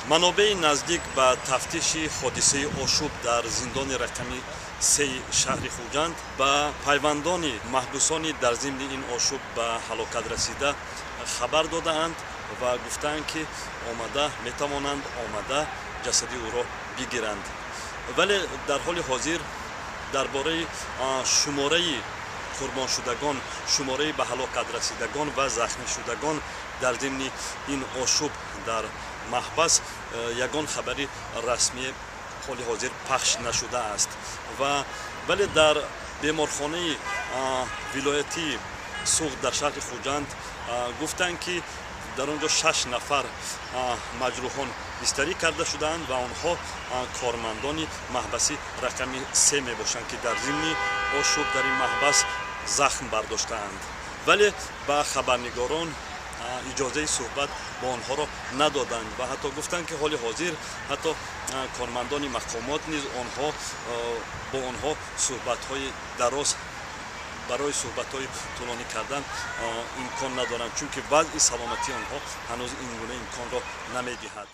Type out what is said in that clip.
Манобеи наздик ба тафтиши ҳодисаи ошӯб дар зиндони рақами сеи шаҳри Хуҷанд ба пайвандони маҳбусони дар зимни ин ошӯб ба ҳалокат расида хабар додаанд ва гуфтаанд, ки омада метавонанд, омада ҷасади ӯро бигиранд. Вале дар ҳоли ҳозир дар бораи шумораи қурбоншудагон, шумораи ба ҳалокат расидагон ва захмишудагон дар зимни ин ошӯб дар маҳбас ягон хабари расмӣ ҳоли ҳозир пахш нашудааст. Ва вале дар беморхонаи вилоятии Суғд дар шаҳри Хуҷанд гуфтанд, ки дар он ҷо шаш нафар маҷрӯҳон бистарӣ карда шудаанд ва онҳо кормандони маҳбаси рақами се мебошанд, ки дар зимни ошӯб дар ин маҳбас захм бардоштаанд. Вале ба хабарнигорон иҷозаи суҳбат бо онҳоро надоданд ва ҳатто гуфтанд, ки ҳоли ҳозир ҳатто кормандони мақомот низ онҳо бо онҳо суҳбатҳои дароз, барои суҳбатҳои тӯлонӣ кардан имкон надоранд, чунки вазъи саломатии онҳо ҳанӯз ин гуна имконро намедиҳад.